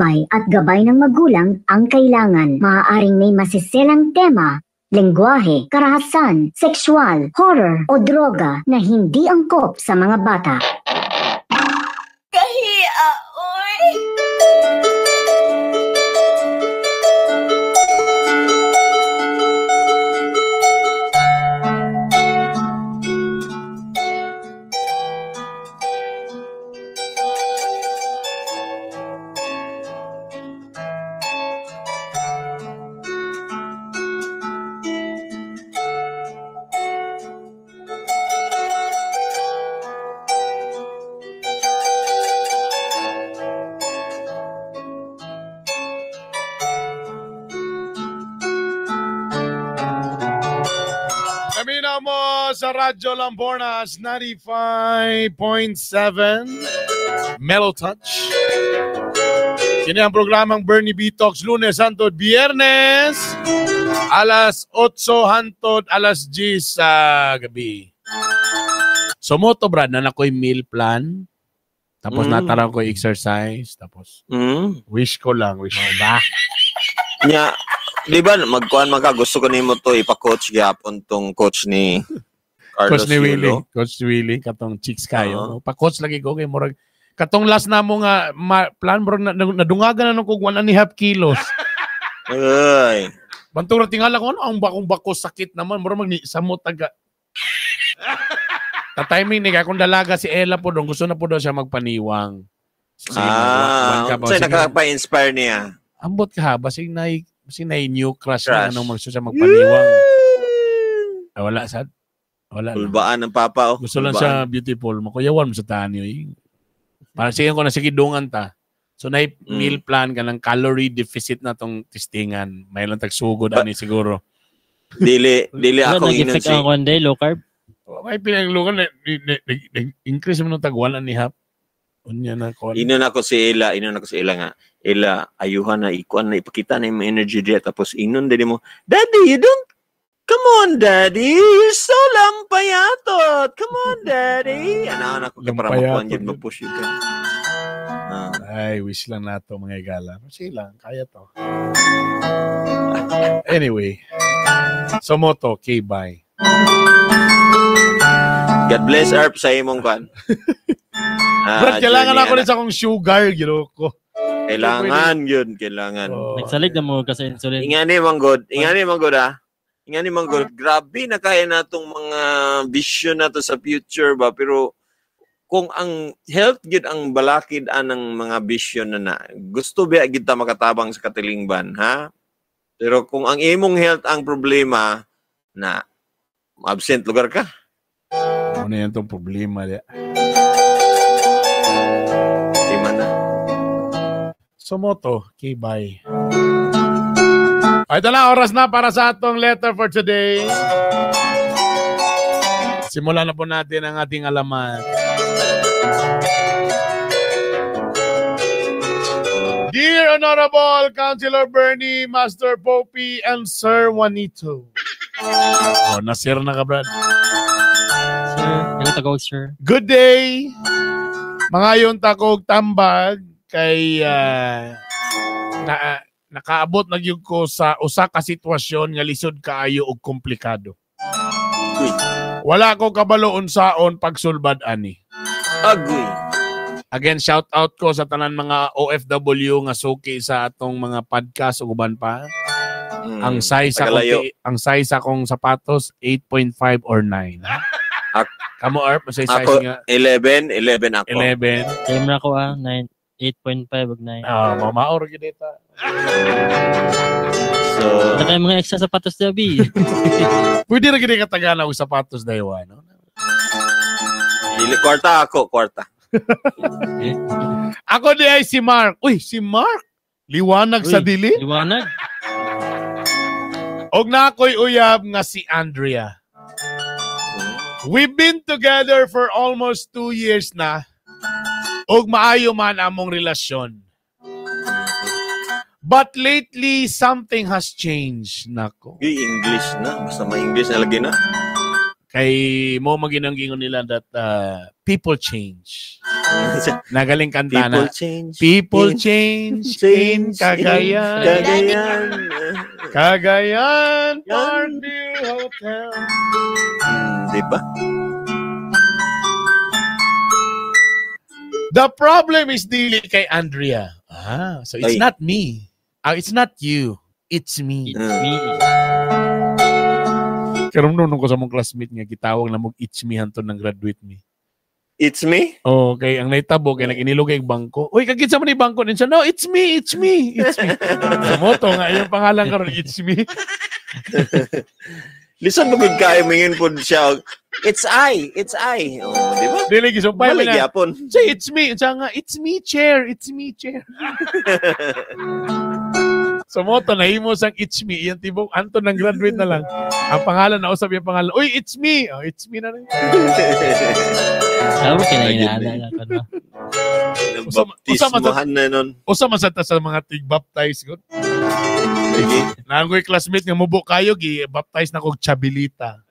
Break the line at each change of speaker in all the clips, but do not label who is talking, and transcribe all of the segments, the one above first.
Patnubay at gabay ng magulang ang kailangan. Maaaring may masiselang tema, lengguwahe, karahasan, sexual, horror o droga na hindi angkop sa mga bata.
Kahiya, oy!
Kamina mo sa Radyo Lambornas 95.7 Mellow Touch. Kini ang programang Bernie B. Talks, Lunes hantod Biyernes, alas 8 hantod alas 10 sa gabi. So moto Brad, na nakoy meal plan. Tapos nataraw ko exercise. Tapos wish ko lang, wish ko ba?
Nya, di ba magkuan man ka, gusto ko nimo to ipa-coach gyapon tong coach ni Carlos
Coach ni Willie,
Yulo.
Coach ni Willie katong chicks kayo. No? Pa-coach lagi ko kay murag katong last na mo nga plan bro nadungagan na nung kog 1.5 kilos.
Ay.
Bantog ra tingala ko ano ang bakong bako sakit naman murag magni samot taga. Ta timing ni kay akong dalaga si Ella po dong gusto na po daw siya magpaniwang. Sige, ka ba?
Unsay
Sige.
nakapa-inspire niya?
Ambot ka ha, basig nay new crush na
Crush.
anong magsusa siya magpaniwang. Ay, wala sad. Wala. Na.
Kulbaan ng papa oh.
Gusto lang siya beautiful. Makuyawan mo sa tani. Eh. Para sige ko na sige dungan ta. So na meal plan ka ng calorie deficit na tong testingan. May lang tagsugod ani siguro.
Dili dili
Wala,
ako ingnon
nag-effect
si
ang one day, low carb.
May pinaglukan increase mo nung tag 1.5. Unya na ko.
Inon ako si Ella, inon ako si Ella nga. Ella, ayuhan na ikuan na ipakita na yung energy diya tapos inon din mo, "Daddy, you don't come on, Daddy. You're so lampayatot. Come on, Daddy." Ano ako ka para makuan yun, mapush yun ka.
Ay, wish lang nato mga igala. Sige lang, kaya to. Anyway. So moto, okay, bye.
God bless Erp sa imong kuan.
Brad, kailangan
journey,
ako rin sa akong sugar, gino ko.
Kailangan yun, kailangan.
Oh.
Nagsalig na mo ka sa insulin.
Ingani man god, ingani man god ah. Ingani man god, grabe na kaya natong mga vision nato sa future ba, pero kung ang health gid ang balakid anang mga vision na na, gusto ba gid ta makatabang sa katilingban, ha? Pero kung ang imong health ang problema na absent lugar ka.
Ano yan tong problema diya?
Di man na.
So moto, okay, bye. Ay, ito na, oras na para sa atong letter for today. Simulan na po natin ang ating alamat. Dear Honorable Councilor Bernie, Master Popey, and Sir Juanito. Oh, nasir na ka, Brad.
Sir, hello, sir.
Good day. Mangayon takog tambag kay nakaabot na gyud ko sa usa ka sitwasyon nga lisod kaayo og komplikado. Wala ko kabalo unsaon pagsulbad ani.
Agoy.
Again, shout out ko sa tanan mga OFW nga suki sa atong mga podcast ug uban pa. Ang size sa ang size akong sapatos 8.5 or 9. Kamo Erp, say size
ako,
nga
11 ako.
11.
Same ra ko ah, 9 8.5 ug 9.
Ah, mamaor gyud ita.
So,
wala kay mga extra sapatos dabi.
Pwede ra gid ka tagana og sapatos daywa, no?
Dili kwarta ako, kwarta.
Ako di ay si Mark. Uy, si Mark. Liwanag.
Uy,
sa dili.
Liwanag.
Og na ako'y uyab nga si Andrea. We've been together for almost 2 years na. Og maayo man among relasyon. But lately, something has changed. Nako.
Uy, English na. Basta may English na lagi na.
Kay mo maginang gingon nila that people change. Nagaling kanta na.
People change.
People change in Cagayan.
Cagayan.
Cagayan Parkview Hotel.
Di ba?
The problem is dili kay Andrea. Ah, so it's
Ay.
not me. It's not you. It's me.
It's me.
Karon nung ko sa mong classmate nga gitawag na mog it's me hanton ng graduate me.
It's me?
Oh, okay, ang naitabo kay nag-inilog kay bangko. Uy, kagit sa man ni bangko din siya. No, it's me, it's me, it's me. Sumoto nga iyang pangalan karon it's me.
Listen mo gud kayo mingon pod siya. It's I, it's I. Oh, di ba?
Dili gisumpay mo
Balik
na.
gyapon.
Say it's me. Siya nga, it's me chair, it's me chair. Sumoto nahimo sang it's me iyang tibok Anton ng graduate na lang. Ang pangalan na usab yung pangalan. Uy, it's me. Oh, it's me na rin.
Ako kinainala ka na.
Baptismohan na nun.
Usa man sa ta sa mga tig-baptize ko.
Sige.
Nanggoy classmate nga mubo kayo gi-baptize na kog Chabilita.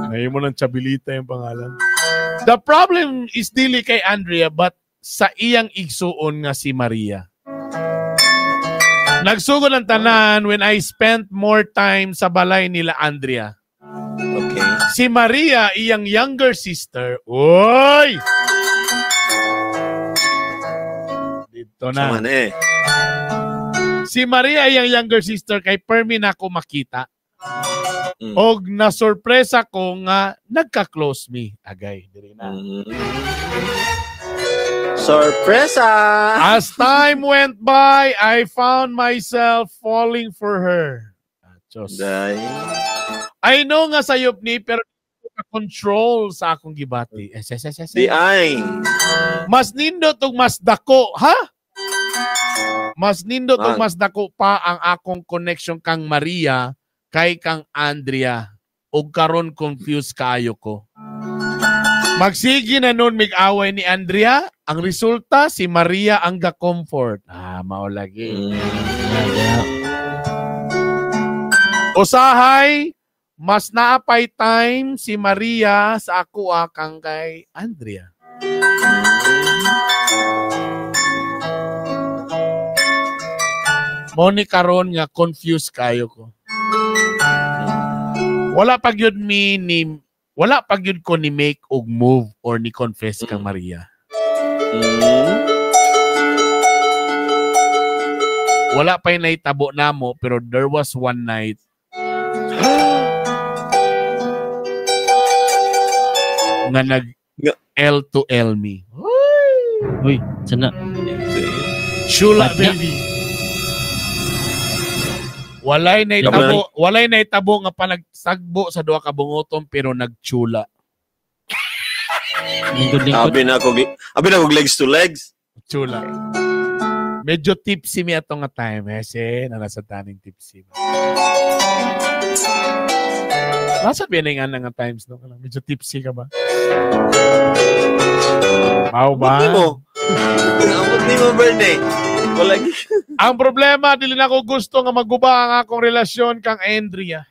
Nahimo ng Chabilita yung pangalan. The problem is dili kay Andrea but sa iyang igsuon nga si Maria. Nagsugod ang tanan when I spent more time sa balay nila Andrea.
Okay.
Si Maria, iyang younger sister. Uy! Dito na.
Sama na eh.
Si Maria iyang younger sister kay permi na ako makita.
Mm.
Og nasurpresa ko nga nagka-close me. Agay, diri na.
Mm. Sorpresa!
As time went by, I found myself falling for her. Ah, Diyos.
Dai.
I know nga sayop ni pero control sa akong gibati. Eh, se, se, se, se.
Di ay.
Mas nindot og mas dako, ha? Mas nindot og
Ah.
mas dako pa ang akong connection kang Maria kay kang Andrea. Og karon confused kaayo ko. Magsige na nun mig-away ni Andrea, ang resulta si Maria ang ga-comfort. Ah, mao lagi.
Mm.
Yeah,
Usahay, mas naapay time si Maria sa ako kang kay Andrea. Mo ni karon nga confused kayo ko. Wala pa gyud mi ni wala pa gyud ko ni make og move or ni confess kang Maria.
Mm.
Wala pa yung naitabo namo pero there was one night nga nag L to L me.
Uy, sana.
Shula
Bad na.
baby. Walay naitabo nga panagsagbo sa duha ka bungoton pero nagchula.
Lingkod-lingkod.
Abi na ko legs to legs.
Chula. Medyo tipsy mi ato nga time eh, se nasa taning tipsy. Nasa biya na nga times no? Medyo tipsy ka ba? Mao ba?
Abot nimo. Abot nimo Bernie. Wala gi.
Ang problema, dili na ko gusto nga maguba ang akong relasyon kang Andrea.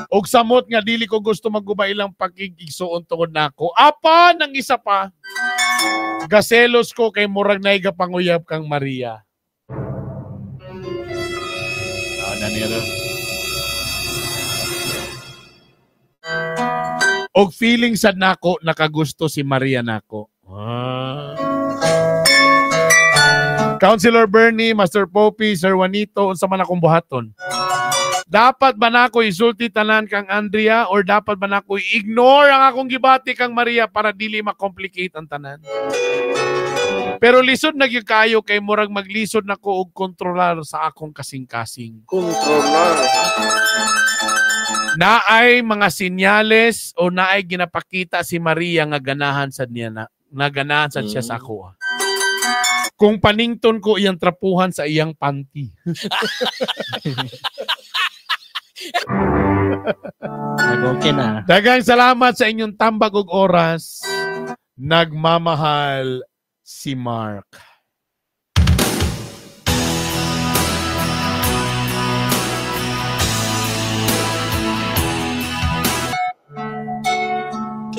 Og samot nga dili ko gusto maguba ilang pakigigsuon tungod nako. Apan ang isa pa. Gaselos ko kay murag naiga panguyab kang Maria. Ah, na niya ron. Og feeling sad nako nakagusto si Maria nako. Ah. Councilor Bernie, Master Poppy, Sir Juanito, unsa man akong buhaton? Dapat ba nako isulti tanan kang Andrea or dapat ba nako i-ignore ang akong gibati kang Maria para dili ma-complicate ang tanan? Pero lisod na gyud kayo kay murag maglisod nako og kontrolar sa akong kasing-kasing.
Controller.
Naay mga sinyales o naay ginapakita si Maria nga ganahan sad niya na, na ganahan sad siya sa ako. Kung panington ko iyang trapuhan sa iyang panty.
Nag-okay na.
Daghang salamat sa inyong tambag ug oras. Nagmamahal si Mark.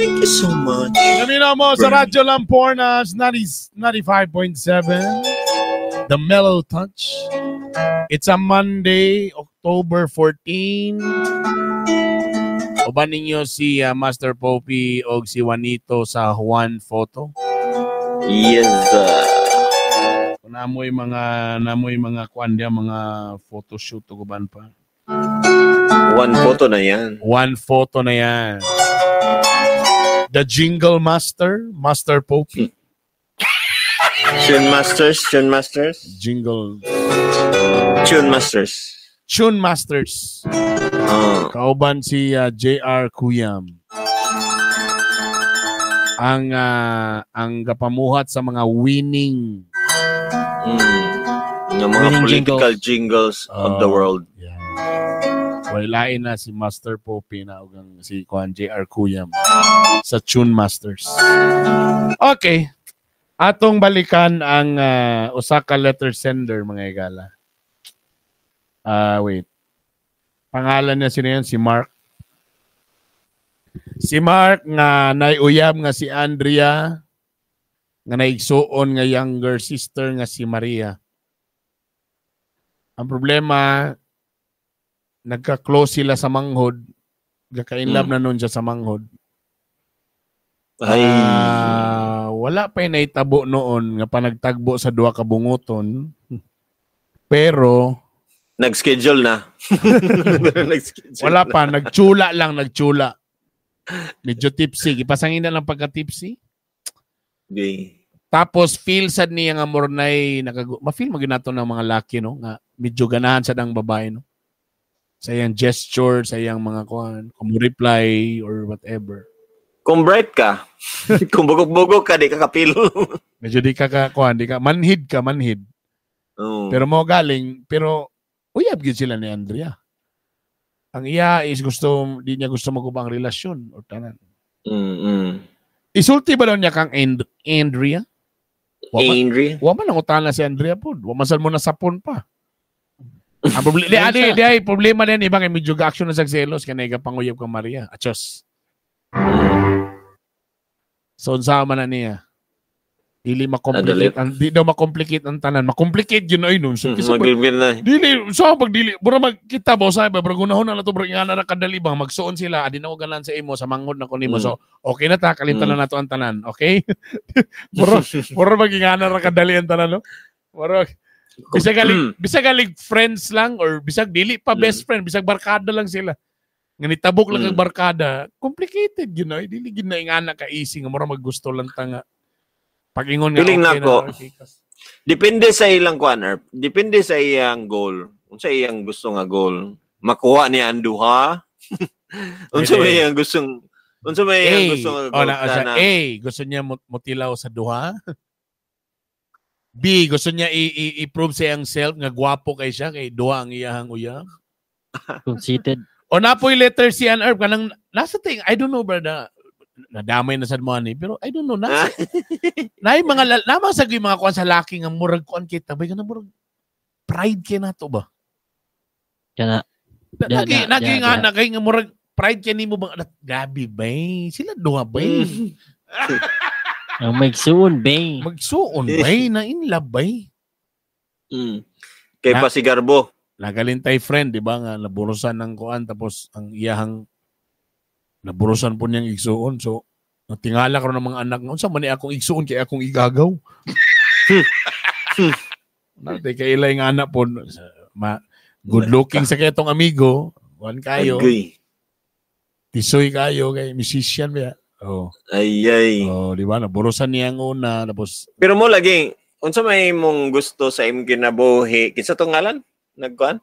Thank you so much.
Naminaw mo sa
Bernie.
Radyo Lampornas 90 95.7. The Mellow Touch. It's a Monday, October 14. Uban ninyo si Master Popey og si Juanito sa Juan Photo.
Yes.
Kung namoy mga kuan diya, mga photoshoot ug uban pa.
One photo na yan.
One photo na yan. The Jingle Master, Master Popey.
Tune Masters, Tune Masters.
Jingle.
Tune Masters.
Tune Masters.
Oh.
Kauban si JR Kuyam. Ang gapamuhat sa mga winning
Ng mga
Winning
political jingles of the
Oh.
world.
Yeah. Wala na si Master Popey na ug ang si Kuan JR Kuyam sa Tune Masters. Okay. Atong balikan ang usa ka letter sender, mga igala. Wait. Pangalan niya sino yan? Si Mark. Si Mark nga naiuyab nga si Andrea nga naigsuon nga younger sister nga si Maria. Ang problema, nagka-close sila sa manghod. Nagka-inlove na nun siya sa manghod.
Ay.
Wala pa yung naitabo noon nga panagtagbo sa duha ka bunguton. Pero
Nag-schedule na. Nag-schedule
wala
na.
pa, nagtsula lang, nagtsula. Medyo tipsy. Ipasangin na lang pagka-tipsy.
Okay.
Tapos feel sad niya nga mornay ma-feel magin nato ng mga laki, no, nga medyo ganahan sad ang babae, no, sa iyang gesture, sa iyang mga kuan, kung reply or whatever.
Kung bright ka, kung bugok-bugok ka, di ka kapilo.
Medyo di ka ka kuan, di ka manhid ka, manhid.
Oh.
Pero mo galing, pero uyab gyud sila ni Andrea. Ang iya is gusto, di niya gusto magubang relasyon or tanan. Isulti ba daw niya kang Andrea?
Angry?
Wa man ang utana si Andrea pod. Wa man sad mo nasapon pa. Ang problema di adi di ay problema din iba kay medyo action na sa selos kay naiga panguyab kang Maria. Achos. So unsa man na niya? Dili makomplicate ang di daw makomplicate ang tanan. Makomplicate yun ay nun. So, kisa pag-
Magilbil na.
dili sa pag dili mura magkita ba sa ba pero gunahon na to bro nga na kadali bang magsuon sila adi na ko ganan sa imo sa manghod na ko nimo. So okay na ta kalimtan na nato ang tanan, okay? Mura mura magingana ra kadali ang tanan, no? Mura bisag galig bisag galig friends lang or bisag dili pa best friend, bisag barkada lang sila. Nga nitabok lang ang barkada, complicated yun, no? Dili gid na ingana ka easy nga mura maggusto lang ta nga. Pag-ingon nga
Feeling
okay
nako.
na, okay ka.
Depende sa ilang kuan, Erp. Depende sa iyang goal. Unsa iyang gusto nga goal? Makuha niya ang duha? Unsa may iyang gustong unsa may iyang gusto nga
Oh,
goal?
na, sa
Kana-
A, gusto niya mutilaw sa duha. B, gusto niya i-prove sa iyang self nga gwapo kay siya kay duha ang iyahang uyab.
Conceited.
O napoy letter C and R kanang nasa ting I don't know brother. Nadamay na sad mo ani pero I don't know nasa naay mga namang sa gyud mga kuan sa laki nga murag kuan kita bay kanang murag pride kay nato ba?
Kana.
Nagi nagi nga
da.
na kay nga murag pride kay nimo bang gabi bay sila duha bay.
Ang magsuon, bay.
Magsuon bay na in love bay.
Kay pa si Garbo.
Nagalintay friend, di ba nga naburusan ng kuan tapos ang iyahang naburusan po niyang igsuon. So natingala karon ng mga anak nga unsa man ni akong igsuon kay akong igagaw. Natay kay ilay nga anak po ma good looking sa kay tong amigo, kuan kayo.
Agoy.
Tisoy kayo kay musician ba. Oh.
Ay ay.
Oh, di ba naburusan niya ang una tapos
Pero mo lagi unsa may imong gusto sa imong kinabuhi? Kinsa tong ngalan? Nagkuan?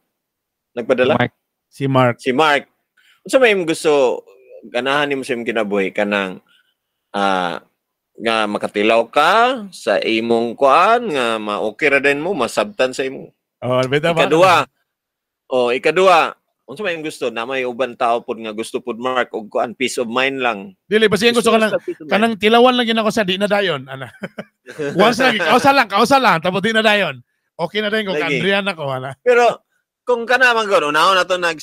Nagpadala?
Mark.
Si Mark.
Si Mark. Unsa may imong gusto ganahan nimo sa imong kinabuhi kanang nga makatilaw ka sa imong kuan nga ma-okay ra din mo masabtan sa imong.
Oh, bitaw ba?
Ikaduha. Oh, ikaduha. Unsa may imong gusto? Na may uban tao pod nga gusto pod Mark og kuan peace of mind lang.
Dili basta yung gusto ka lang
sa peace of mind.
kanang tilawan lang gina ko sa di na dayon ana. Once lang kausa lang tapos di na dayon. Okay na dayon ko
Lagi.
Andrea na ko ana.
Pero kung kana man gud unahon na to nag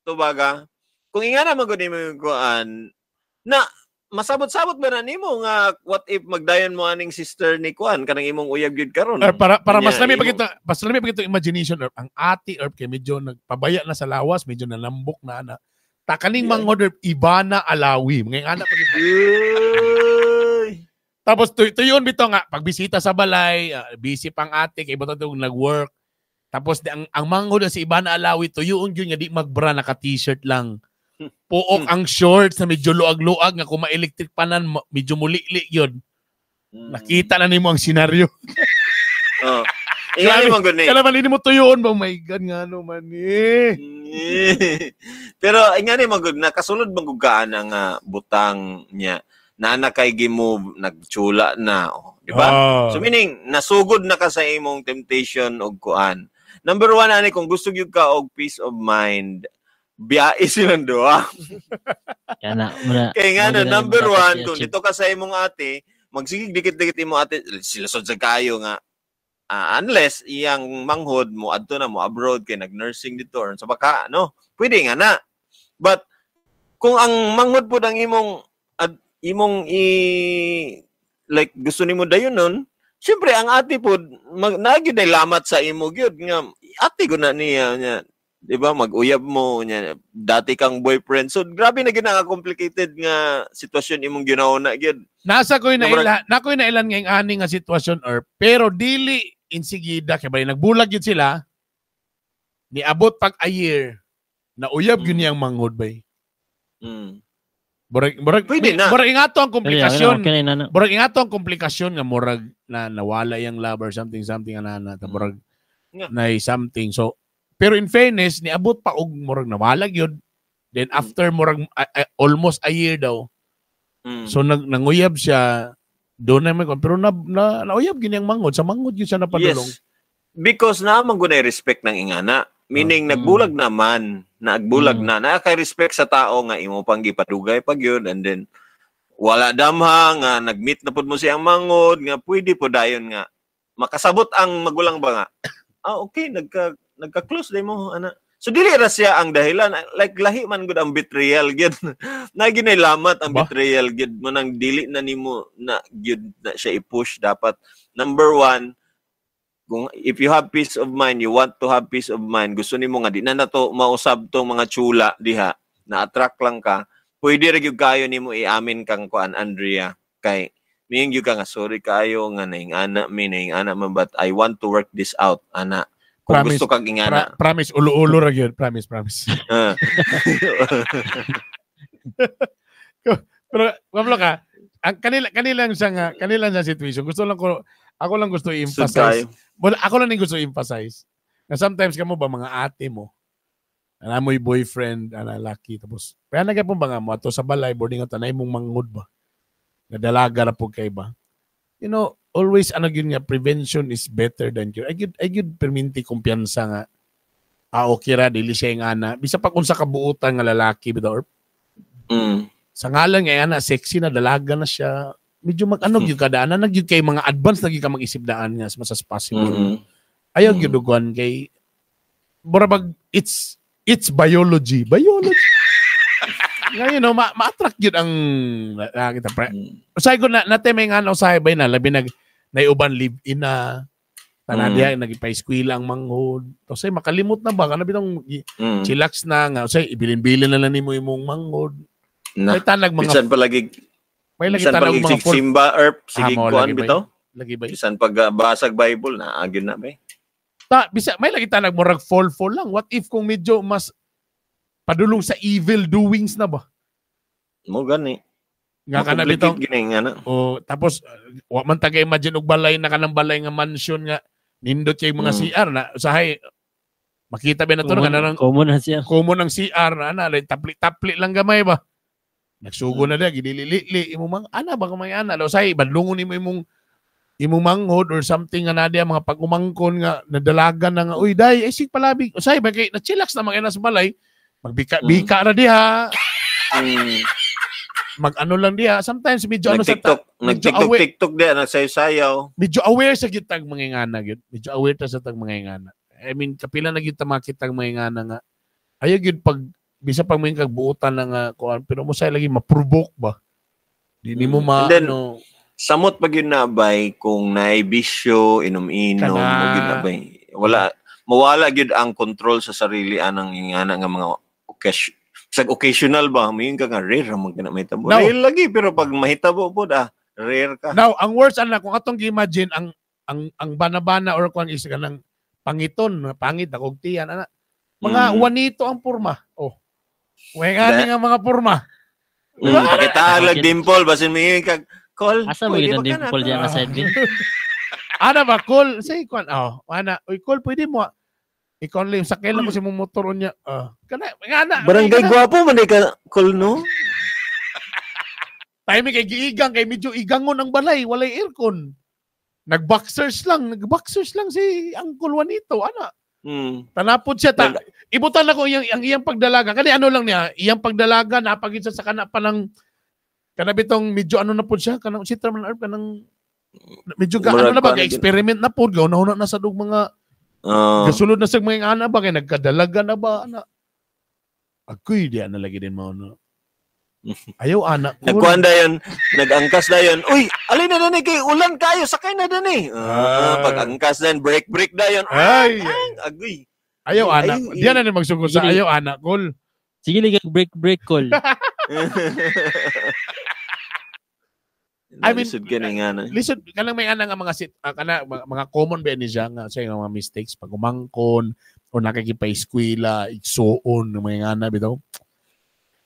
tubaga. Kung inga na man gud nimo yung kuan na Masabot-sabot ba na nimo nga what if magdayon mo aning sister ni kuan, kanang imong uyab gyud karon?
Or para mas
Nya,
lami pa kita, mas lami pa kita imagination or ang ate or kay medyo nagpabaya na sa lawas, medyo nalambok na ana. Ta kaning manghod or Ivana Alawi, mga anak pa gid.
Uy.
Tapos tuyon bitaw nga pagbisita sa balay, busy pang ate kay butang tong nag-work. Tapos di, ang manghod na si Ivana Alawi tuyoon gyud nga di magbra, naka t-shirt lang. Puok ang shorts na medyo luag-luag nga kung ma-electric panan medyo mulili yun. Nakita na nimo ang senaryo.
Oh. Ingani man gud ni.
Kaya naman hindi mo tuyoon ba? Oh my God, nga no man eh.
Pero ingani man gud, nakasulod man gud ka ana nga butang niya. Naa kay gi-move, nagtsula na, oh, di ba?
Oh.
So meaning nasugod na ka sa imong temptation og kuan. Number one ani, kung gusto gyud ka og peace of mind, biyae silang duha.
Kana muna.
Kaya nga
mo
no,
gyud ang
number
dapat
one, kung
i-achieve.
dito ka sa imong ate, magsigig dikit-dikit imo ate, sila sod sa kayo nga unless iyang manghod mo adto na mo abroad kay nag-nursing dito or sa baka no, pwede nga na. But kung ang manghod pud ang imong imong i like gusto nimo dayon nun, syempre ang ate pud naa gyud ay lamat sa imo gyud nga ate ko na niya niya, di ba, mag-uyab mo niya, dati kang boyfriend. So grabe na gyud ang complicated nga sitwasyon imong ginauna gyud.
Nasa ko'y
Number-
naila, na ko'y nailan ngayong ani nga sitwasyon or pero dili insigida kay bali nagbulag yun sila, niabot pag a year na uyab yun niyang manghod bay. Murag murag
Pwede na.
Murag ingato ang
Kaya,
komplikasyon.
okay na, na.
Murag ingato ang komplikasyon nga murag na nawala yang love or something something ana ta murag
Nga.
na something. So pero in fairness niabot pa og murag nawala gyud. Then after murag almost a year daw. So nanguyab siya doon na may pero na nauyab gyud niyang manghod, sa manghod gyud siya napadulong.
Yes. Because naa man gud respect ng ingana. Meaning nagbulag naman, nagbulag na. Naa kay respect sa tao nga imo pang gipadugay pag yun, and then wala damha nga nag-meet na pud mo siyang mangod nga pwede po dayon nga makasabot ang magulang ba nga okay, nagka-close day mo ana. So dili ra siya ang dahilan, like lahi man gud ang betrayal gyud. Na ginailamat ang
Ba?
betrayal gyud mo nang dili na nimo na gyud na siya i-push dapat. Number one, kung if you have peace of mind, you want to have peace of mind, gusto nimo nga di na nato mausab tong mga chula diha, na attract lang ka, pwede ra gyud kayo nimo iamin kang kuan Andrea, kay miing gyud ka nga sorry kayo nga naing-ana mi, naing-ana man, but I want to work this out ana. Kung
Promise.
gusto kag ingana.
Promise ulo-ulo ra gyud, promise, promise.
Ah.
Pero wala ka, ang kanila kanilang siya nga, kanilang siya situation. Gusto lang ko, ako lang gusto
Sud
i-emphasize.
kayo.
Well, ako lang yung gusto i-emphasize. Na sometimes kamo ba mga ate mo, ana mo'y boyfriend, ana laki, tapos, kaya nagapon ba nga mo, ato sa balay, boarding at anay mong manghod ba? Nadalaga ra po kay ba? You know, always ano yun nga, prevention is better than cure. I gyud perminti kumpiyansa nga, okay ra, dili siya yung ana. Bisa pag unsa kabuutan nga lalaki, bitaw, or sa ngalan nga ana, sexy na, dalaga na siya. Medyo mag-ano gyud ka daan, na gyud kay mga advance na gyud ka mag-isip daan nga as much as possible. Ayaw gyud duguan kay mura bag it's biology. Biology. Nga you know, ma-attract gyud ang nakita pre. Usahay ko na nate may nga usahay bay na labi nag naiuban live in na tanan diha nagpa-eskwela ang manghod. Tapos ay makalimot na ba kana bitong chillax na nga usahay ibilin-bilin na lang nimo imong manghod.
Na.
May tanag mga
Bisan palagi
may lagi
bisan
tanag
palagi
mga
sig simba erp sige
Ah, mao
kuan
lagi ba
bitaw.
lagi ba?
Bisan pag basag Bible na agyon na ba.
Ta, bisa may lagi tanag murag fall fall lang. What if kung medyo mas padulong sa evil doings na ba?
Mo gani.
Nga kana bitong
gini nga na.
o tapos wa man taga imagine og balay na kanang balay nga mansion nga nindot kay mga CR na usahay makita ba na to na kanang
Common na siya.
common ang CR na ana like, tapli-tapli lang gamay ba. Nagsugo na dia gidilili imo mang ana ba kamay ana daw usahay badlungon nimo imong imong manghod or something nga na diya mga pag-umangkon nga nadalagan na nga uy day ay sig palabig usahay ba kay na chillax na mga ina sa balay magbika bika ra diha mag-ano lang diha sometimes medyo ano sa
Nag-TikTok,
medyo
nag-TikTok,
aware-
TikTok di nagsayaw-sayaw.
medyo aware sa gyud tag mga ingana gyud. Medyo aware ta sa tag mga ingana. I mean, kapila na gyud ta makita ang mga ingana nga. Ayaw gyud pag bisa pag may kag buotan na nga kuan pero mo say lagi ma-provoke ba. Di nimo ma
And then,
ano,
samot pag yun na bay kung naay bisyo, inom-inom,
Kana.
mo gyud na bay. Wala mawala gyud ang control sa sarili anang ingana nga mga occasion, sa occasional ba moingon ka nga rare ra man kana mahitabo.
Now-
Rare lagi pero pag mahitabo pod rare ka.
Now, ang worst ana kung atong gi-imagine ang bana-bana or kung ang isa kanang pangiton, pangit akong tiyan ana. Mga wanito ang porma. Oh. Way nga nga mga porma.
Pakita lag dimple basin moingon ka call.
Asa mo
pwede
gid ang
ba ka na
dimple
to?
diyan nga side bin?
Ana ba call say kwan oh, ana, uy call pwede mo. Ikaw lang sakay lang ko sa imong motor unya. Ah, kana nga ana.
Barangay
kana.
gwapo man ka call no.
Time kay giigang kay medyo igangon ang balay, walay aircon. Nagboxers lang si Uncle Juanito, ana. Tanapod siya ta. Ibutan ako iyang ang iyang pagdalaga. Kani ano lang niya, iyang pagdalaga napagid siya sa kana pa ng kana bitong medyo ano na pod siya kanang si man kanang medyo ga, ano
Murag
na ba
kuan
kay
na
experiment na pod gaw na sa dug mga gasulod na sa mga ana ba kay nagkadalaga na ba ana. Agoy di ana lagi din mao no. Ayaw ana ko.
Nagkuan dayon, nag-angkas dayon. Uy, alin na dani kay ulan kayo, sakay na dani. Pag-angkas dayon, break break dayon.
Ay,
Agoy.
ayaw ana.
Ay,
Di na ni magsugod sa
Sige.
ayaw ana kol.
Sige lang break break call.
I mean,
Lisod ka na nga na.
Listen, kanang may ana nga mga sit, kana mga common ba ni siya nga sa mga mistakes pag umangkon o nakikipag-eskwela, igsuon ng mga ana bitaw.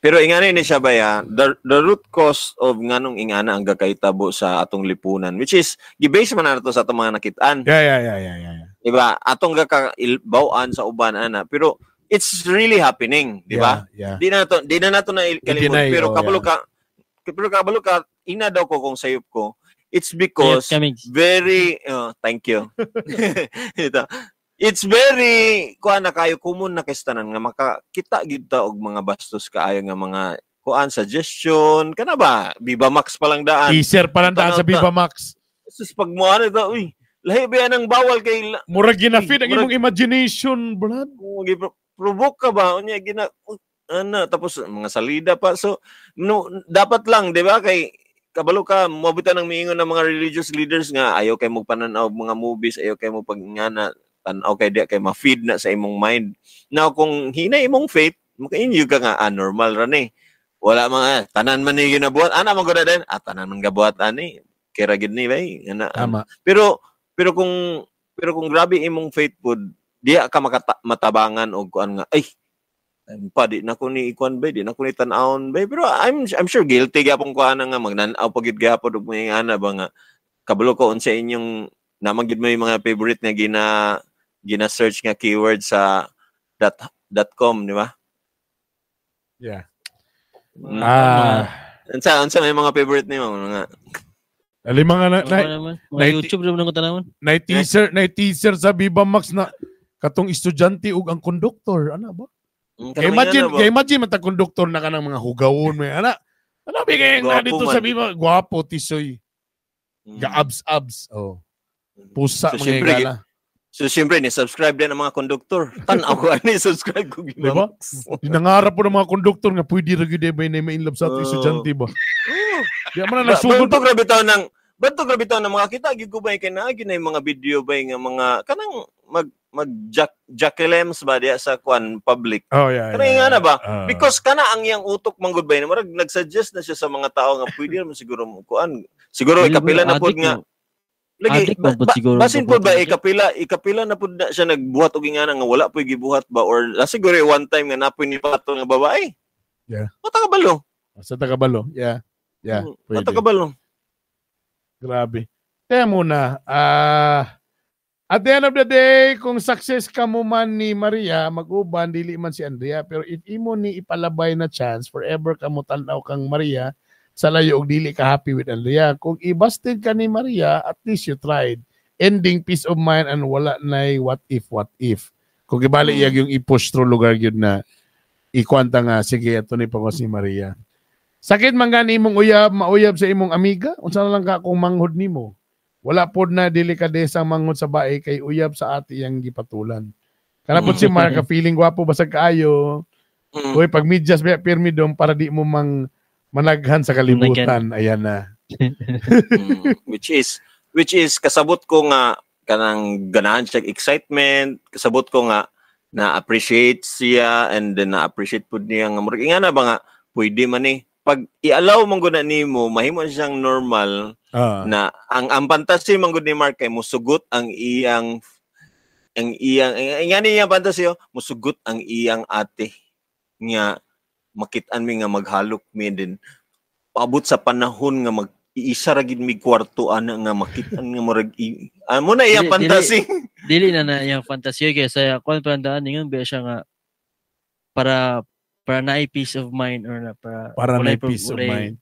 Pero ingana ni siya ba ya, the root cause of nganong ingana ang gakahitabo sa atong lipunan, which is gibase man na to sa atong mga nakitaan.
Yeah.
Diba? Atong gakaibaw-an sa uban ana, pero it's really happening, di ba?
Yeah.
Di na nato na kalimot
I-deny,
pero
oh,
kabalo ka pero kabalo ka ina daw ko kung sayop ko. It's because
Yes, kami.
very thank you. Ito. It's very kuan na kayo common na kay tanan nga makakita gid ta og mga bastos kaayo nga mga kuan suggestion kana ba Viva Max pa lang daan.
Teaser pa lang daan sa
Tanaw ta.
Viva Max.
Sus pag mo ano ito, uy, lahi ba yan ang bawal kay
Murag ginafit ang
Murag-
imong imagination, brad.
kung provoke ka ba unya gina ano tapos mga salida pa so no dapat lang di ba kay kabalo ka moabutan ng miingon ng mga religious leaders nga ayaw kay mo pananaw mga movies, ayaw kay mo pag ngana tan-aw kay di kay ma-feed na sa imong mind. Now kung hina imong faith makainyo ka nga normal ra ni, wala mga tanan man ni ginabuhat ana man gud din tanan man gabuhat ani kira gid ni bay ana.
Tama.
Pero pero kung grabe imong faith pod diya ka matabangan og kuan nga ay pa di na ko ni ikuan bay, di na ko ni tan-awon bay, pero I'm sure guilty gyapon ko ana nga magnan-aw pa gid gyapon og mga ana ba nga kabalo ko unsa inyong naman gid may mga favorite nga gina search nga keyword sa dot .com, di ba?
Yeah.
Unsa may mga favorite nimo mga
Ali mga na, na,
Mga YouTube naman ko tanawon.
Na teaser sa Viva Max na katong estudyante ug ang konduktor ana ba? Kay imagine, kay imagine man ta konduktor na kanang mga hugawon may ana. Ano bigay na
Gwapo
dito
man.
sa Viva, gwapo tisoy. Ga abs abs. Oh. Pusa
So,
mga
syempre,
higala.
So siyempre ni subscribe din ang mga konduktor. Tan-aw ko ani subscribe ko
Di ba? Dinangarap po ng mga konduktor nga pwede ra gyud ba na may in love sa ato
Oo.
estudyante ba. Di man na nagsugod.
Banto grabe taw ng banto grabe taw ng mga kita gyud ko ba kay naa gyud na yung mga video ba nga mga kanang mag mag Jack Jackelems ba diya sa kuan public.
Oh yeah.
Kanang
yeah,
nga na ba?
yeah.
Because kana ang iyang utok manggod ba murag nagsuggest na siya sa mga tao nga pwede naman siguro mo kuan. Siguro ikapila na pod nga lagi
Addict man pod siguro
basin pod ba
ang
ikapila na pod na siya nagbuhat og ingana nga wala po'y gibuhat ba or siguro one time nga napoy ni pato nga babae.
Yeah.
Mata ka balo.
Sa Tagabalo. Yeah. Yeah. Pwede.
Mata ka balo.
Grabe. Kaya muna, at the end of the day, kung success ka mo man ni Maria, mag-uban, dili man si Andrea. Pero if imo ni ipalabay na chance, forever ka mo tan-aw kang Maria, sa layo og dili ka happy with Andrea. Kung ibasted ka ni Maria, at least you tried. Ending peace of mind and wala na'y what if, what if. Kung ibali iyag yung i-push through lugar yun na ikwanta nga, sige, ito ni pangwas ni Maria. Sakit man gani imong uyab, mauyab sa imong amiga, unsa na lang ka kung manghod nimo. Wala pod na delikadesa ang manghod sa bae kay uyab sa ati iyang gipatulan. Kana pod si Mark, ka feeling gwapo basag kaayo. Uy, pag medyas biya pirmi dong para di mo mang Managhan sa kalibutan, ayan na.
Which is kasabot ko nga kanang ganahan siya excitement, kasabot ko nga na appreciate siya and then na appreciate pud niya nga murag ingana ba nga pwede man eh pag i-allow man gud na nimo, mahimo siyang normal na ang fantasy man gud ni Mark kay musugot ang iyang ingani iyang fantasy, oh, musugot ang iyang ate nga makit-an mi nga maghalok mi din paabot sa panahon nga mag iisa ra gid mi kwarto ana nga makit-an nga murag mo na iyang fantasy.
Dili na na iyang fantasy kay sa kuan pa daan ingon ba siya nga para para naay peace of mind or na para
Para na peace of mind.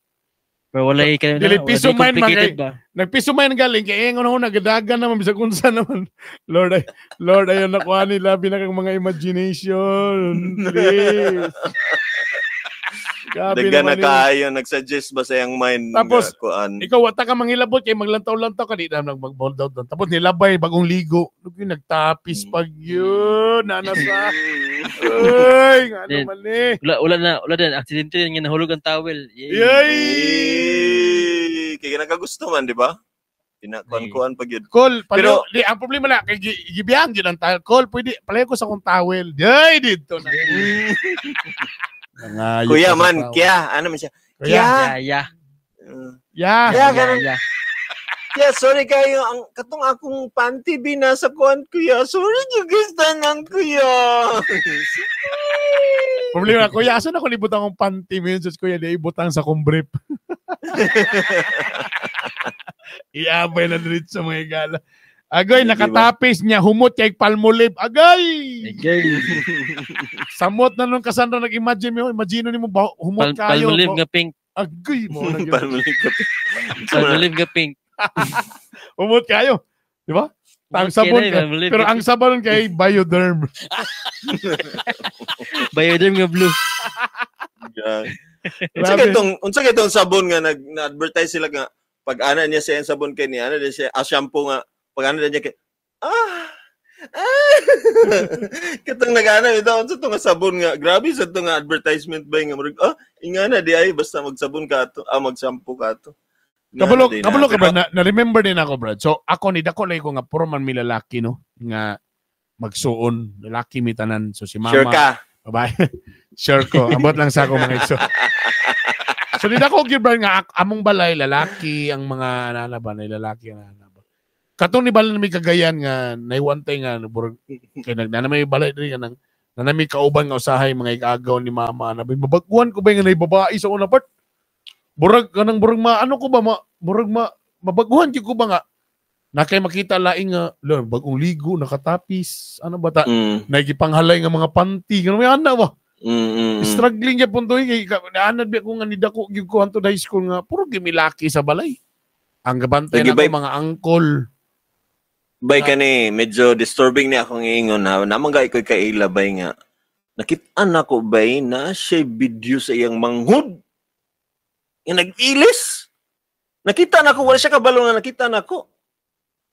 Pero walay kay
Dili peace of mind man
complicated ba?
Nag peace of mind galing kay ingon ako nagadagan naman bisag unsa naman. Lord ay Lord, ayon na kuha ni labi na kang mga imagination. Please.
Grabe Daga na kaayo nagsuggest ba sa iyang mind
Tapos,
nga kuan.
Ikaw wata ka manghilabot kay maglantaw-lantaw ka, di na nag mag down. Tapos nilabay bagong ligo. Lugi nagtapis pag yun nana sa. Ay, nga naman eh.
Wala wala na wala din aksidente nga nahulog ang towel.
Yay! Yay!
Kaya nakagusto man, di ba? Pinakuan-kuan pag yun.
Call, pero di, ang problema na kay gibiyang gyud ang towel. Call, pwede palayo ko sa akong towel. Yay, dito na.
Nangayop Kuya man, kya, ano man siya?
Kuya.
Kya.
Ya.
Ya.
Kya, ganun. Kya, sorry kayo, ang katong akong panty binasa kuan, kuya. Sorry yung gusto kuya.
Problema, kuya, asan ako libutang akong panty mo yun? Sus, kuya, di ibutang sa akong brief. Iabay na diretso sa mga igala. Agoy,
Di ba?
nakatapis niya, humot kay Palmolive. Agay!
Agay.
Samot na nung Cassandra, nag-imagine mo, imagine mo, ba, humot kayo.
Palmolive nga pink.
Agoy mo.
Palmolive ka.
Palmolive nga pink.
Humot kayo. Di ba? Ang sabon,
Kaya na, palmolive
pero
nga
ang sabon kay Bioderm.
Bioderm nga blue.
Yeah. Unsa kay itong sabon nga nag na-advertise sila nga pag ana niya siya ang sabon kay ni ana din siya shampoo nga pag ana niya kay katong nag-ana ito unsa to nga sabon nga grabe sa to nga advertisement ba nga murag ingana di ay basta magsabon ka ato, mag-shampoo ka ato.
Kabalo, kabalo ka ba? Na-remember din ako, Brad. So, ako ni dako lay ko nga puro man mi lalaki, no? Nga magsuon. Lalaki mi tanan. So, si mama.
Sure ka?
Babae. Sure ko. Ambot lang sa ako mga igso. So, ni dako gyud, Brad, nga among balay, lalaki ang mga nanaba, na lalaki ang nanaba. Katong ni balay na may Cagayan nga naiwantay nga burag kay nagnana may balay diri nga nang nanami kauban nga usahay mga igagaw ni mama na mabaguan ko ba nga nay babae sa una part. Burag kanang burag ma ano ko ba ma burag ma mabaguhan gyud ko ba nga na kay makita laing nga lord bagong ligo nakatapis ano ba ta nagipanghalay nga mga panty ganun may ana ba. Struggling gyud puntoy kay naanad biya ko nga nidako gyud ko hantod high school nga puro gimilaki sa balay. Ang gabantay na ako mga angkol.
Bay kani medyo disturbing ni akong iingon ha. Namang gay ko'y kaila bay nga. Nakit-an ako bay na siya video sa iyang manghud. Nga nag-ilis. Nakita na ako, wala siya kabalo nga nakita na ako.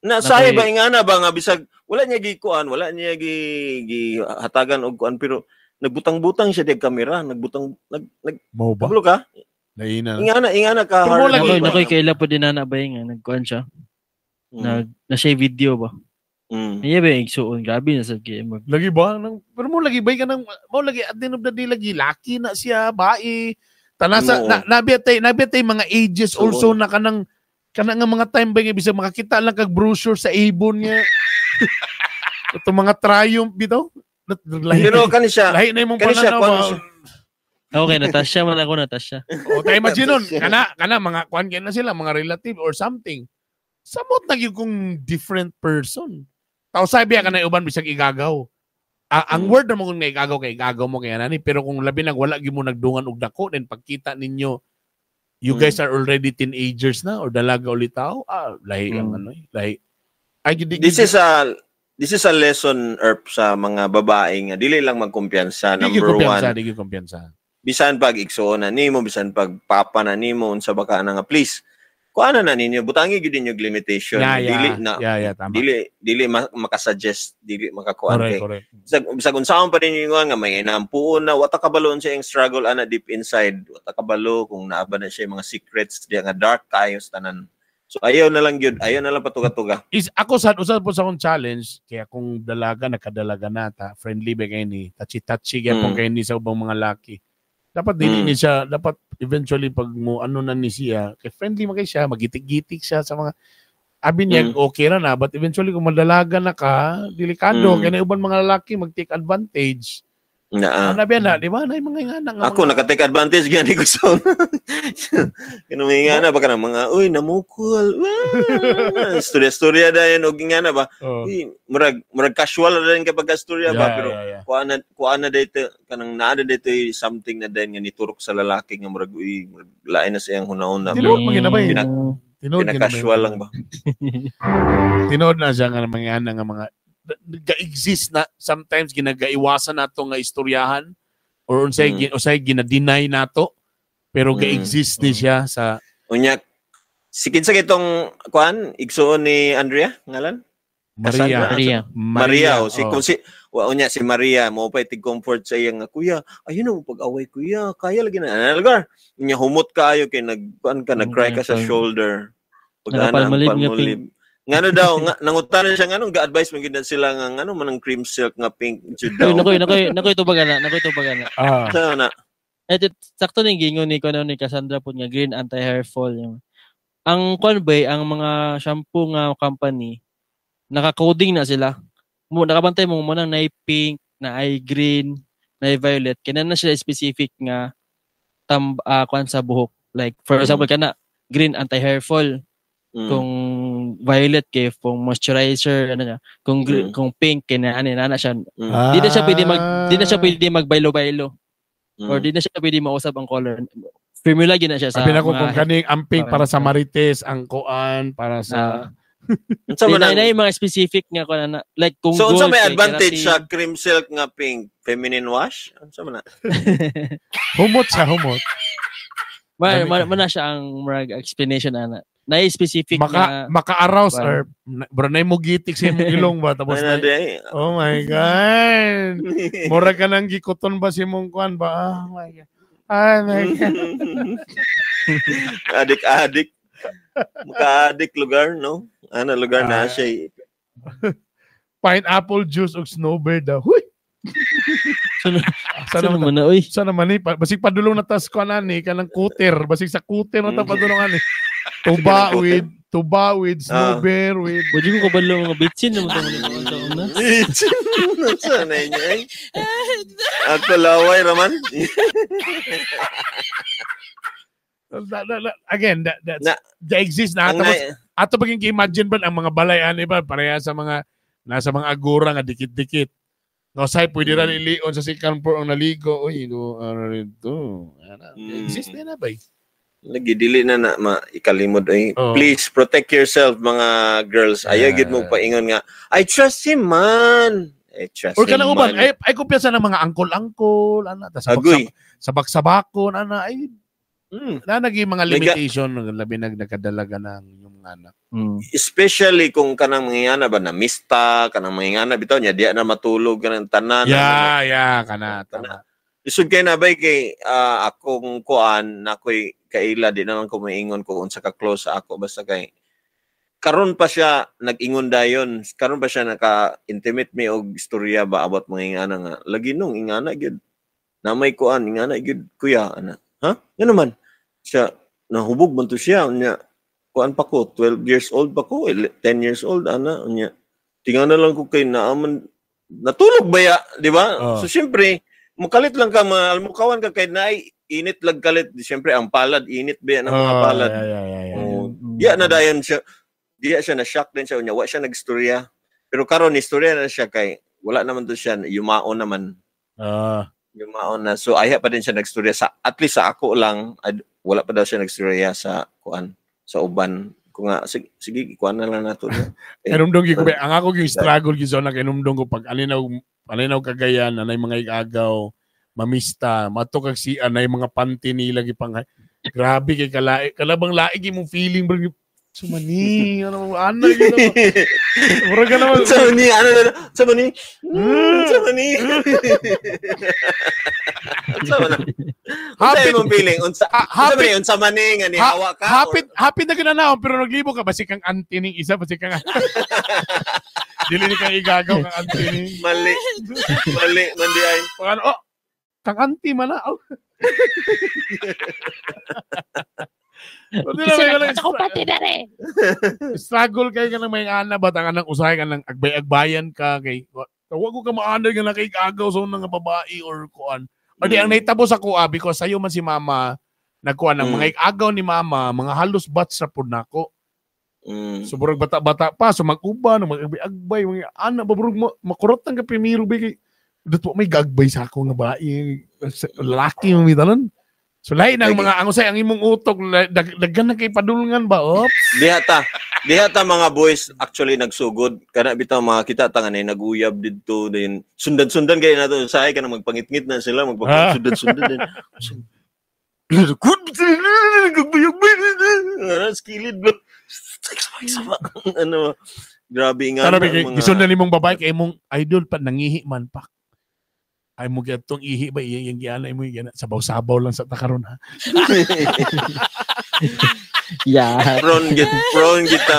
Na sahi ba ingana ba nga bisag wala niya gikuan, wala niya gi hatagan og kuan pero nagbutang-butang siya dig kamera, nagbutang nag nag
Mao ba?
Kabalo ka?
Naina.
Ingana ka.
Pero mo lagi
nakoy kaila po din na bay nga nagkuan siya. Nag na siya video ba? Iya ba igsuon grabe na sa game.
Lagi ba nang pero mo lagi bay ka nang mo lagi at the end of the day lagi laki na siya bae. Tanasa na, nabiyatay mga ages so, also na kanang kanang nga mga time ba nga bisag makakita lang kag brochure sa Avon nga. Ito mga Triumph bitaw. Lahi,
pero kani siya.
Lahi na imong pananaw.
Okay, Natasha man ako, Natasha.
O tayo imagine nun, kana mga kuan na sila, mga relative or something. Samot na gyud kung different person. Tao sabi ka na uban bisag igagaw. Ang word na mo kung igagaw kay igagaw mo kay nani, pero kung labi nag wala gyud mo nagdungan og dako, then pagkita ninyo you guys are already teenagers na or dalaga ulit tao, lahi ang ano eh, lahi. Ay,
This is a lesson Erp sa mga babae nga dili lang magkumpiyansa. Number one.
Dili kumpiyansa.
Bisan pag igsuon na nimo, bisan pag papa na nimo, unsa ba ka na nga please. Kuana na ninyo, butangi gyud ninyo og limitation. Dili na
Yeah, tama.
Dili dili makasuggest, dili makakuan
Correct,
kay
correct.
Bisag unsaon pa ninyo ingon nga may inampuon na, wa ta kabalo unsa iyang struggle ana deep inside, wa ta kabalo kung naa ba na siya mga secrets diya nga dark kayo sa tanan. So ayaw na lang gyud, ayaw na lang patuga-tuga.
Is ako sad usad po sa akong challenge kaya kung dalaga, nakadalaga na ta, friendly ba kay ni, touchy touchy gyapon kay ni sa ubang mga laki. Dapat dili ni siya, dapat eventually pag mo ano na ni siya, kay friendly man kay siya, magitik-gitik siya sa mga abi niya, okay ra na, but eventually kung madalaga na ka, delikado kay na uban mga lalaki mag-take advantage.
Na
Ano ba na, di ba? Na yung mga ingana nga
Ako naka-take advantage gani ko sa kanang mga ingana ba, kanang mga, "Uy, namukol." Wah! Storya-storya dayon og ingana ba.
Oh.
Uy, murag casual ra din kapag storya ba, pero kuan na dito kanang naa na dito something na din nga niturok sa lalaki nga murag, uy, murag lain na siyang hunahuna.
Tinuod man gyud na ba eh? Tinuod gyud na ba
Pina-casual
yun?
lang ba.
Tinuod na siya nga mga ana nga mga ga-exist na sometimes ginagaiwasan nato nga istoryahan or unsay unsay gina-deny nato, pero ga-exist ni siya sa
Unya si kinsa kitong kuan igsuon ni Andrea, ngalan?
Maria.
Cassandra?
Maria.
Maria, oh, si
oh.
kung si wa, unya si Maria mo pa tig comfort sa iya nga, "Kuya, ayun mo pag-away, kuya, kaya lagi na ana lugar." Unya humot kaayo kay nag kuan ka, nag-cry ka sa shoulder pag ana ang
Nagapalmolive nga
palmolive. Ngano daw nga nangutana siya nganong ga-advise man gyud na sila nga ngano man ang cream silk nga pink jud
Uy,
daw.
nakoy tubag ana, nakoy tubag ana.
Sa na
Eh, sakto ning gingon ni kuno ni Cassandra pud nga green anti-hair fall. Yung. Ang kuan ba, ang mga shampoo nga company naka-coding na sila. Mo nakabantay mo mo nang nay pink, na ay green, na ay violet. Kina na sila specific nga tam kuan sa buhok. Like for example kana green anti-hair fall, kung violet kay kung moisturizer ano niya, kung kung pink kay na ano na siya. Di na siya pwede magbaylo-baylo or di na siya pwede mausap ang color. Formula gyud na siya sa
Sabi na ko
mga
kung kaning ang pink para sa marites, ang kuan para sa
Unsa man
Di na,
ang
na yung mga specific nga kuan na like kung
So unsa
gold
may
kay
advantage sa
keratin.
cream silk nga pink, feminine wash? Unsa man na?
Humot sa humot.
Ma na siya ang murag explanation ana. Na specific
Maka
nga
maka-arouse
Kuan.
or bro na mo gitik sa imong ilong ba tapos
Ano
na,
di ay?
Oh my God. Mura ka nang gikuton ba si mong kuan ba? Oh my God. Oh my God.
Adik-adik. Maka-adik lugar, no? Ano lugar na siya eh.
Pineapple juice ug snowbird daw. Huy!
Sana
Sana
naman na oy.
Sana man ni basig padulong na tas kuan ani kanang kuter, basig sa kuter na ta padulong ani. Tuba
Sige,
with tuba with snowbear with
Wala ko kabalo mga bitsin naman to mga sa una.
Sana inyo eh. Ako laway raman.
Again, that's that exists na.
Ang
Tapos ato paging imagine ba ang mga balay ani ba pareha sa mga nasa mga agora nga dikit-dikit. No, say pwede ra nilion sa second floor ang naligo. Uy, no, ano rito. Ana, exist na na ba? Eh?
Lagi dili na na maikalimod ay.
Oh.
Please protect yourself, mga girls. Ayaw gid mo paingon nga, "I trust him man. I trust
Or
him
kanang uban,
man."
ay kumpiyansa ng mga angkol-angkol, ana, tas
Agoy.
sabak-sabakon, ana, ay na naging mga limitation labi nag nakadalaga ng inyong mga anak.
Especially kung kanang mga ingana ba na mista, kanang mga ingana bitaw niya diya na matulog kanang tanan.
Yeah, yeah, kana tama.
Lisod kay na bay kay akong kuan na ako'y kaila, di na lang ko maingon kung unsa ka close sa ako, basta kay karon pa siya nag-ingon dayon, karon pa siya naka-intimate me og istorya ba about mga ingana nga lagi nung ingana gyud na may kuan, ingana gyud kuya ana, ha, ngano man siya nahubog man to siya. Unya kuan pa ko, 12 years old pa ko, 10 years old ana. Unya tingnan na lang ko kay naaman natulog ba ya, di ba?
Oh.
So syempre mukalit lang ka, mukawan ka kay naay init lag kalit. Syempre ang palad init ba yan ang mga
Oh,
palad.
yeah.
Oh, diya na dayon siya, diya siya na shock din siya. Unya wa siya nagstorya, pero karon istorya na siya kay wala naman to siya, yumao naman. Yumao na, so ayha pa din siya nagstorya sa at least sa ako lang. Wala pa daw siya nagstorya sa kuan, sa uban ko nga sige, sige kuan na lang nato niya.
Inumdong gyud ko ba, ang ako gyud struggle gyud sa una kay inumdong ko pag alinaw Cagayan anay mga igagaw mamista mato kag si anay mga panty nila gipang Grabe kay kalaig. Kalabang laig imong feeling bro. Sumani, ano ano yun. Murag ka naman.
Sa ni ano sa ni? Sa ni. Unsa man? Unsa imong feeling? Unsa happy unsa man ni nga nihawa ka?
Happy happy na ginanaon pero naglibo ka basi kang auntie ning isa basi kang dili ni kang igagaw kang auntie ning.
Mali. Mali man di ay.
Ano oh, kang auntie man na. Oh. Struggle kayo ka ng may ana ba ang anang usahay ka ng agbay-agbayan ka kay wag ko ka maanay nga nakikagaw sa unang babae or kuan. O di ang naitabo sa kuha because sayo man si mama nagkuan ang mga igagaw ni mama mga halos batch sa pud nako. So burag bata-bata pa so mag-uban mag-agbay mga ana ba burag makurot ang ka primero ba kay dito may gagbay sa ako nga babae lalaki mo mitanon. So lahi ng mga ang usay ang imong utok daghan na kay padulngan ba ops.
Diha ta mga boys actually nagsugod kana bitaw mga kita ta nga naguyab didto din sundan-sundan kay nato usahay kana magpangitngit na sila magpasundan-sundan din. Skilid ba? Ano grabe nga
mga gisundan nimong babae kay imong idol pa nangihi man pa. Ay mo gyatong ihi ba iyang giana imo giana sabaw-sabaw lang sa takaron ha.
Yeah.
Prone kita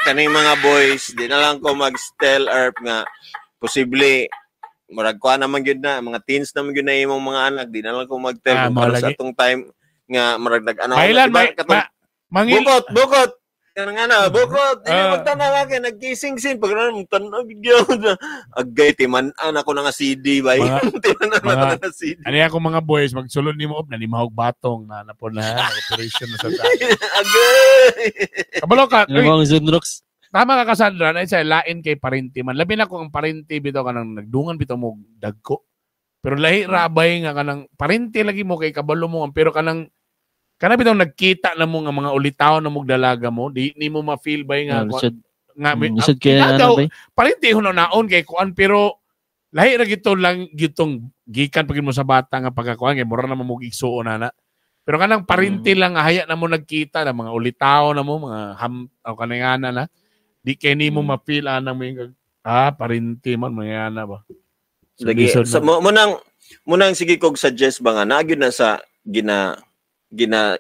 kaning mga boys di na lang ko mag-tell erp nga posible murag kuan naman gyud na mga teens naman gyud na imong mga anak di na lang ko mag-tell kung sa atong time nga murag nag-ano
diba,
bukot kanang ana bukot dili magtanaw kay nag-kissing scene pag ano tanaw gyud agay timan-an ako na nga CD bay timan-an ako na nga CD.
Ani ako mga boys magsulod nimo op nanimahog batong na napon na operation na sa ta.
Agay
kabalo ka
mga Zunrox.
Tama ka Cassandra na isa lain kay parente man labi na ko ang parente bitaw kanang nagdungan bitaw mo dagko pero lahi rabay nga kanang parente lagi mo kay kabalo mo pero kanang kana bitaw nagkita na mo nga mga ulitaw na mong dalaga mo, di nimo ma-feel ba nga nga
lisod kay na bay.
Parente hunaon kay kuan pero lahi ra gito lang gitong gikan pagin mo sa bata nga pagkakuan kay mura na mo igsuon ana. Pero kanang parente lang haya na mo nagkita na mga ulitaw na mo mga ham o kanang ana na di kay nimo ma-feel ana mo yung parente man mga ana ba.
So, lagi sa mo nang sige kog suggest ba nga nagyud na sa gina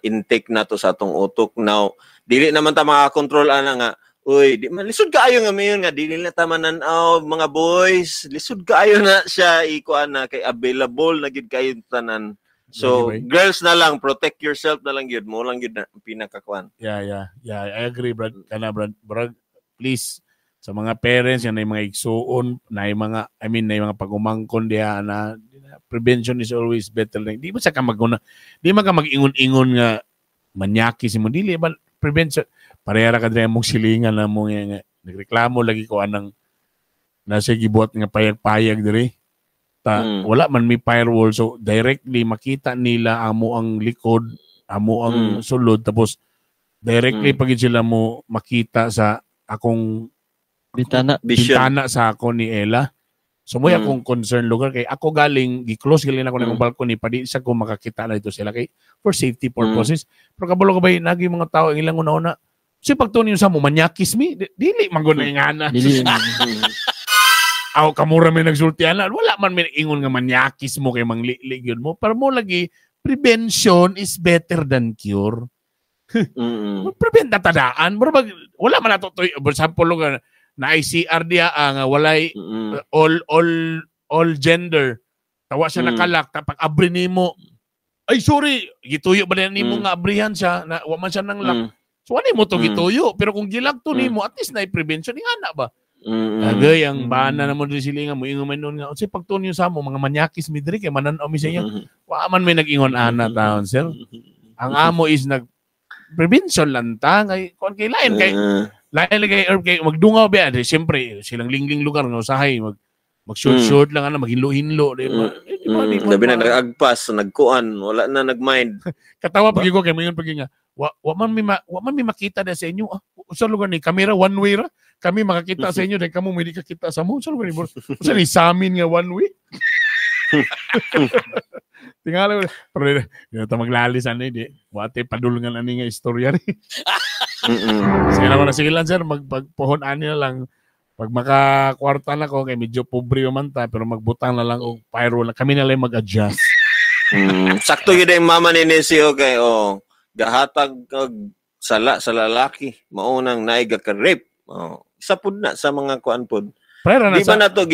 intake na to sa atong utok now dili naman ta makakontrol ana nga uy di man lisod kaayo nga mayon nga dili na ta manan-aw mga boys lisod kaayo na siya ikuan na kay available na gid kayo tanan so anyway, girls na lang protect yourself na lang gyud mo lang gyud na pinakakuan.
Yeah I agree Brad kana Brad please sa mga parents nga na mga igsuon na mga I mean na mga pagumangkon diha na prevention is always better. Di ba sa ka maguna di man ka mag-ingon-ingon nga manyaki si mo dili ba prevention parehara ka diri mong silingan na mo nga nagreklamo lagi ko anang nasa gibuhat nga payag-payag diri ta wala man may firewall so directly makita nila amo ang likod amo ang sulod tapos directly pag sila mo makita sa akong bintana sa ako ni Ella. So mo akong concern lugar kay ako galing gi-close galing ako ng balcony pa di sa ko makakita na dito sila kay for safety purposes. Pero kabalo ka ba nagi mga tao ang ilang una-una si pagtuon sa mo manyakis mi dili man gud ingana. Dili. Aw kamura may nagsulti ana wala man may ingon nga manyakis mo kay manglili gyud mo pero mo lagi prevention is better than cure. Prevent na tadaan bro wala man ato to for example lugar na ICR diya ang walay all gender tawa siya nakalak pag abri nimo ay sorry gituyo ba nimo nga abrihan siya na wa man siya nang lock so ani mo to gituyo pero kung gilak to nimo at least na prevention ingana ba agay ang bana na mo diri silingan mo ingon man nun nga unsay pagtuon niyo sa mo mga manyakis mi diri kay manan-aw mi sa inyo wa man may nag-ingon ana taon sir ang amo is nag prevention lang ta kay kon kay lain kay lain lagi herb kay magdungaw ba di siyempre silang lingling lugar nga usahay mag short lang ana maghinlo-hinlo di ba
labi na nagagpas nagkuan wala na nagmind
katawa pag ko kay mayon pag nga wa man mi makita na sa inyo usa lugar ni kamera one way ra kami makakita sa inyo dahil kamo may di kakita sa mo usa lugar ni usa ni sa amin nga one way. Tingala pero di ta maglalis ani di. Wate padulngan ani nga istorya ni. Sige na na sige lang sir, magpagpuhon ani na lang. Pag makakwarta na ko kay medyo pobre man ta pero magbutang na lang og firewall, kami na lang mag-adjust.
Sakto gyud ang mama ni Nesio kay oh gahatag og sala sa lalaki mao nang naay gaka-rape. Oh, isa pud na sa mga kuan pud.
Pero
Di ba nato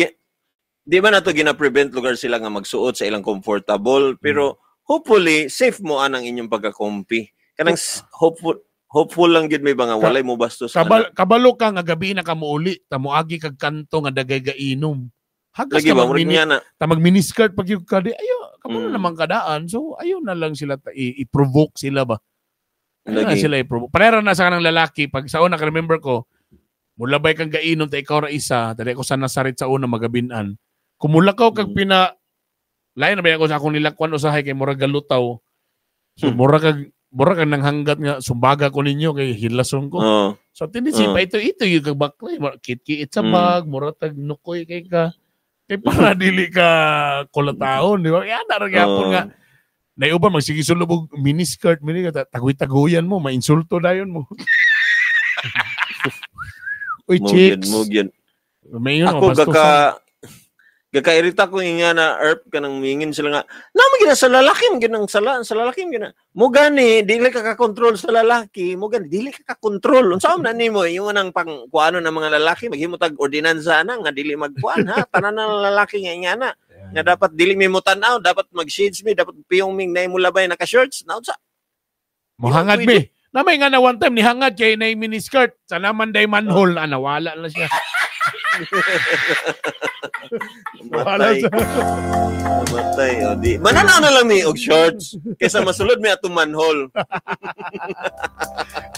di ba nato gina-prevent lugar sila nga magsuot sa ilang comfortable pero hopefully safe mo anang inyong pagkakompi. Kanang hopeful lang gyud may ba nga walay mo bastos.
Kabalo ka nga gabi na ka muuli, ta moagi kag kanto nga dagay gainom. Hagas
lagi
ka
ba murag niya na
ta mag miniskirt pag yung ka di ayo kabalo naman kadaan. So ayo na lang sila i-provoke sila ba. Ayo na sila i-provoke. Parera na sa kanang lalaki pag sa una ka remember ko mulabay kang gainom ta ikaw ra isa, dali ko sa Nazaret sa una magabinan. Kumulakaw kag pina lain na ba ako sa akong nilakwan usahay kay murag galutaw. So mura kag nang hanggat nga sumbaga ko ninyo kay hilason ko. So tendency pa ito yung kag baklay, kit-kiit sa bag, mura tag nukoy kay ka. Kay para dili ka kulataon, di ba? Yan na ra gyapon nga. Naiuban magsige sulub og miniskirt, mini tagoy-tagoyan mo, mainsulto dayon mo. Uy, chicks.
Mo gyud.
May yun,
ako gakairita ko nga na erp kanang mingin sila nga naman gina sa lalaki man ginang sala sa lalaki man gina mo gani dili ka ka-control sa lalaki mo gani dili ka ka-control unsa man nimo yung nang pang kuano ng mga lalaki maghimo tag ordinansa na nga dili magkuan ha tanan ng lalaki nga ingana nga dapat dili mi mo tan-aw dapat mag-shades mi dapat piyong ming nay mo labay naka shorts na unsa
mohangad mi namay nga na one time nihangad kay nay miniskirt sa naman day manhole nawala na siya.
Matay. Matay. O, di. Mananaw na lang mi og shorts kaysa masulod mi atong manhole.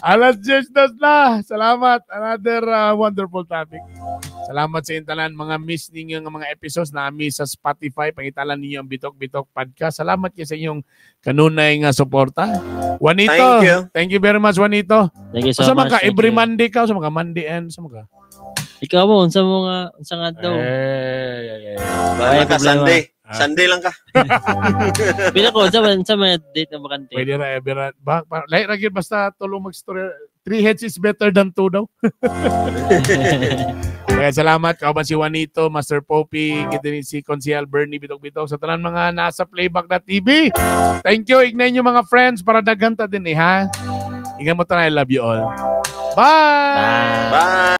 Alas 10 na. Salamat. Another wonderful topic. Salamat sa intalan mga miss ninyo nga mga episodes na ami sa Spotify. Pangitalan ninyo ang Bitok Bitok Podcast. Salamat kayo sa inyong kanunay nga suporta. Juanito.
Thank you.
Thank you very much, Juanito.
Thank you so much.
Ka, every Monday ka. Sa mga Monday and sa mga
Ikaw mo, unsa mo nga, unsa nga daw.
Ay, ka Sunday. Sunday lang ka.
Pila ko, unsa man date ng bakante.
Pwede ra, ra. Lahi ra gyud basta tulong mag-story. 3 heads is better than 2 daw. Kaya salamat kauban si Juanito, Master Poppy, kita si Consiel Bernie Bitok Bitok sa tanan mga nasa Playback na TV. Thank you, ignay niyo mga friends para daghanta din eh ha. Ingat mo tanan, I love you all. Bye.
Bye. Bye.